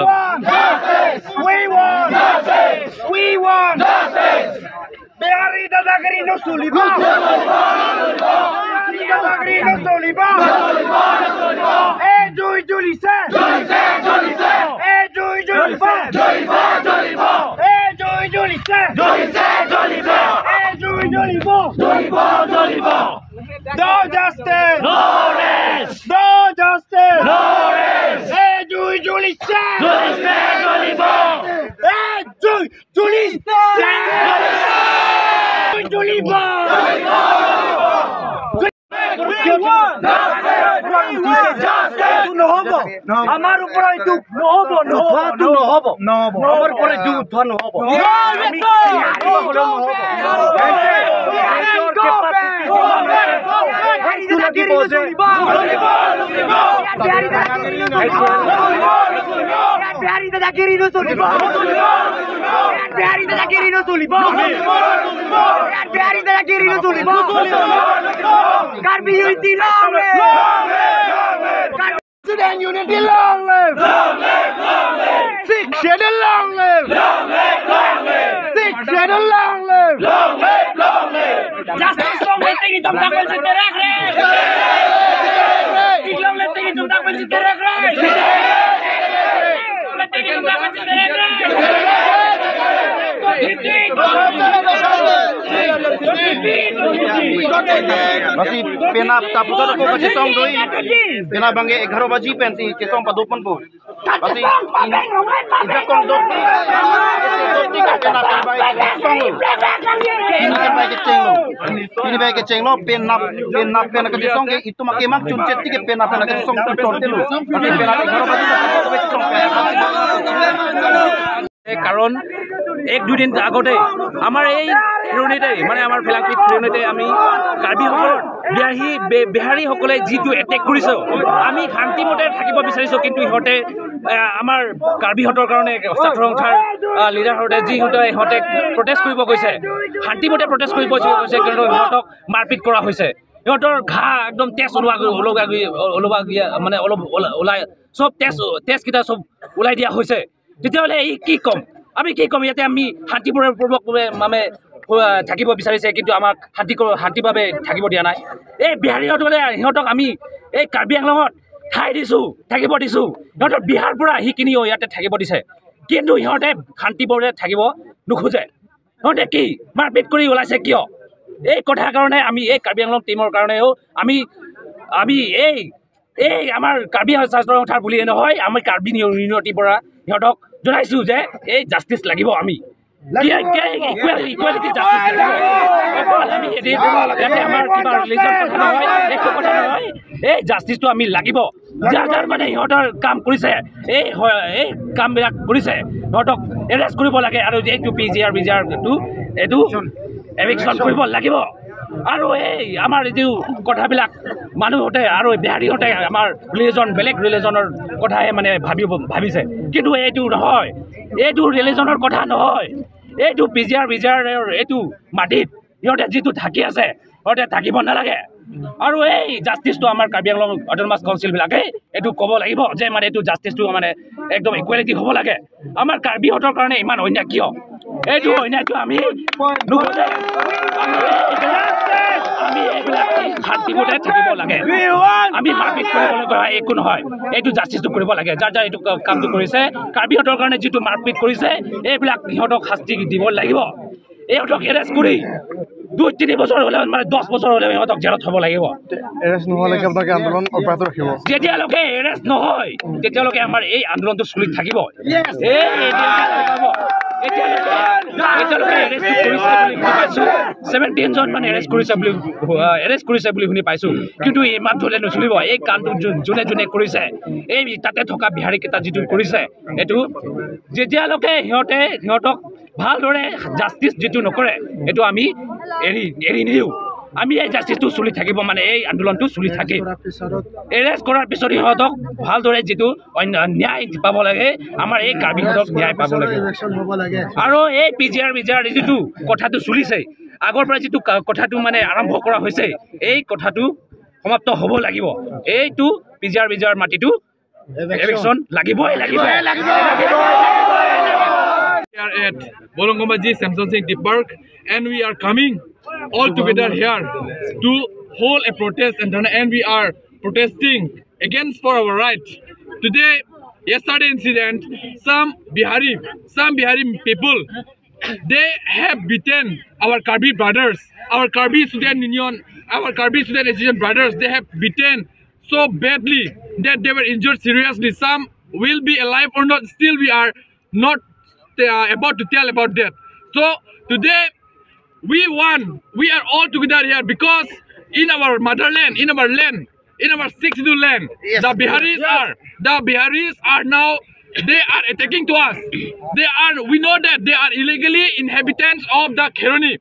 want justice. We want justice. We want justice. Bihari দাদাগিৰি নচলিব, বিহাৰী দাদাগিৰি নচলিব। এই জুই জ্বলিছে, এই জুই জ্বলিব, এই জুই জ্বলিছে, এই জুই জ্বলিব। No justice! No rest! No justice! No rest! এই জুই জ্বলিছে, এই জুই জ্বলিছে, জ্বলিব। নহ'ব আমাৰ ওপৰত এইটো নহ'ব, উঠোৱাটো নহ'ব, আমাৰ ওপৰত এইটো উঠোৱা নহ'ব। Karbi Unity long live! Student Unity long live! Long live, long live! Six Schedule long live! Long live, long live! Six Schedule long live! Long live, long live! Justice long live! Tingi tom tak benci terek re! Long live tingi tom tak benci terek re! Tingi tom tak benci terek re! Masih pena taputan ko kasi song doi pena bangge 11 baji pensi kesong padopan po masih ija kong doti doti ka pena bai song lo ini kan bai ke cheng lo ini bai ke cheng lo pena pena pena ke song ke itu make mak chun chet ke pena pena ke song ton te lo masih pena 11 baji ko song কাৰণ এক দুদিন আগতে আমাৰ এই খেৰণিতে মানে আমাৰ ফেলাংপিত খেৰণিতে আমি কাৰ্বিসকলৰ বিহাৰীসকলে যিটো এটেক কৰিছে, আমি শান্তিমতে থাকিব বিচাৰিছোঁ, কিন্তু ইহঁতে আমাৰ কাৰ্বিহঁতৰ কাৰণে ছাত্ৰ সংস্থাৰ লিডাৰহঁতে যিহঁতে ইহঁতে প্ৰটেষ্ট কৰিব গৈছে, শান্তিমতে প্ৰটেষ্ট কৰিব গৈছে, কিন্তু ইহঁতক মাৰপিট কৰা হৈছে। সিহঁতৰ ঘাঁ একদম তেজ ওলোৱা ওলোৱা মানে অলপ ওলাই চব তেজকেইটা চব ওলাই দিয়া হৈছে। তেতিয়াহ'লে এই কি ক'ম আমি, কি ক'ম? ইয়াতে আমি শান্তিপূৰ্বক মানে থাকিব বিচাৰিছে, কিন্তু আমাক শান্তিভাৱে থাকিব দিয়া নাই। এই বিহাৰীহঁত মানে সিহঁতক আমি এই কাৰ্বি আংলঙত ঠাই দিছোঁ, থাকিব দিছোঁ, সিহঁতৰ বিহাৰ পৰা আহি কিনিও ইয়াতে থাকিব দিছে, কিন্তু সিহঁতে শান্তিপূৰ্বে থাকিব নোখোজে। সিহঁতে কি মাৰপিট কৰি ওলাইছে কিয়? এই কথাৰ কাৰণে আমি এই কাৰ্বি আংলং টীমৰ কাৰণেও আমি আমি এই এই আমাৰ কাৰ্বি ছাত্ৰ সংস্থাৰ বুলিয়ে নহয়, আমি কাৰ্বি ইউনিটিৰ পৰা সিহঁতক জনাইছোঁ যে এই জাষ্টিছ লাগিব, আমি ইকুৱেলিটি জাষ্টিছ লাগিব। আমি ইয়াতে আমাৰ কিবা ৰিলিজন কথা নহয়, একো কথা নহয়, এই জাষ্টিছটো আমি লাগিব। যাৰ যাৰ মানে সিহঁতৰ কাম কৰিছে, এই কামবিলাক কৰিছে, সিহঁতক এৰেষ্ট কৰিব লাগে আৰু এইটো P G R B G আৰটো এইটো এভিকশ্যন কৰিব লাগিব। আৰু এই আমাৰ যিটো কথাবিলাক মানুহহঁতে আৰু বিহাৰীহঁতে আমাৰ ৰিলিজন বেলেগ ৰিলিজনৰ কথাহে মানে ভাবিছে, কিন্তু এইটো নহয়, এইটো ৰিলিজনৰ কথা নহয়। এইটো P G R B G আৰৰ এইটো মাটিত সিহঁতে যিটো থাকি আছে, সিহঁতে থাকিব নালাগে। আৰু এই জাষ্টিছটো আমাৰ কাৰ্বি আংলং অট'নমাছ কাউন্সিলবিলাকে এইটো ক'ব লাগিব যে মানে এইটো জাষ্টিছটো মানে একদম ইকুৱেলিটি হ'ব লাগে। আমাৰ কাৰ্বিহঁতৰ কাৰণে ইমান অন্যায় কিয়? এইটো অন্যায়টো আমি নোখোজে, আমি এইবিলাক শান্তিমতে থাকিব লাগে, আমি মাৰপিট কৰিবলৈ একো নহয়, এইটো জাষ্টিছটো কৰিব লাগে। যাৰ যাৰ এইটো কামটো কৰিছে, কাৰ্বিহঁতৰ কাৰণে যিটো মাৰপিট কৰিছে, এইবিলাক সিহঁতক শাস্তি দিব লাগিব। ইহঁতক এৰেষ্ট কৰি 2-3 বছৰ হ'লে মানে 10 বছৰ হ'লে ইহঁতক জেলত থ'ব লাগিব। এৰেষ্ট নোহোৱালৈকে আপোনালোকে আন্দোলন অব্যাহত ৰাখিব? যেতিয়ালৈকে এৰেষ্ট নহয় তেতিয়ালৈকে আমাৰ এই আন্দোলনটো চলি থাকিব। এতিয়ালৈকে এৰেষ্ট কৰিছে বুলি শুনি পাইছোঁ, 17 জন মানে এৰেষ্ট কৰিছে বুলি শুনি পাইছোঁ, কিন্তু ইমান ধৰিলে নচলিব। এই কামটো যোনে যোনে কৰিছে, এই তাতে থকা বিহাৰীকেইটা যিটো কৰিছে, এইটো যেতিয়ালৈকে সিহঁতক ভালদৰে জাষ্টিছ যিটো নকৰে, এইটো আমি এৰি নিদিওঁ। আমি এই জাষ্টিছটো চলি থাকিব, মানে এই আন্দোলনটো চলি থাকিব। এৰেষ্ট কৰাৰ পিছত সিহঁতক ভালদৰে যিটো ন্যায় পাব লাগে, আমাৰ এই কাৰ্বিহঁতক ন্যায় পাব লাগে। আৰু এই P G R B G R যিটো কথাটো চলিছে, আগৰ পৰা যিটো কথাটো মানে আৰম্ভ কৰা হৈছে, এই কথাটো সমাপ্ত হ'ব লাগিব। এইটো P G R B G R মাটিটো এভিকশ্যন লাগিবই লাগিব। We are at Bolongkomaji Samson Singh Deep Park, and we are coming all together here to hold a protest and dharna, and we are protesting against for our right. Today, yesterday incident, some Bihari people, they have beaten our Karbi brothers, our Karbi Student Union, our Karbi Student Association brothers. They have beaten so badly that they were injured seriously. Some will be alive or not, still we are not about to tell about that. So today we are all together here because in our motherland, in our land, in our 62 land, yes, the Biharis are now, they are attacking to us. We know that they are illegally inhabitants of the Kheroni.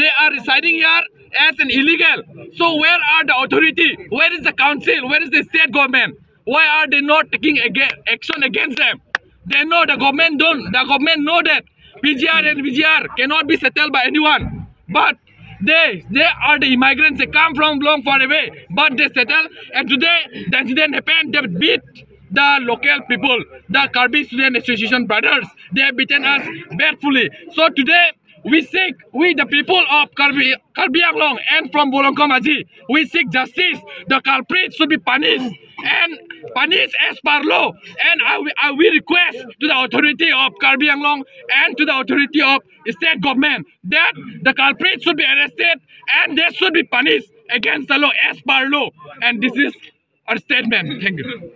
They are residing here as an illegal. So where are the authority? Where is the council? Where is the state government? Why are they not taking action against them? They know the government don't. The government know that PGR and VGR cannot be settled by anyone. But they are the immigrants. They come from long far away, but they settle. And today the incident happened. They beat the local people, the Karbi Student Association brothers. They have beaten us badly. So today we seek, we the people of Karbi Anglong and from Bolongkomaji, we seek justice. The culprits should be punished and punished as per law. And we request to the authority of Karbi Anglong and to the authority of state government that the culprits should be arrested and they should be punished against the law as per law. And this is our statement. Thank you.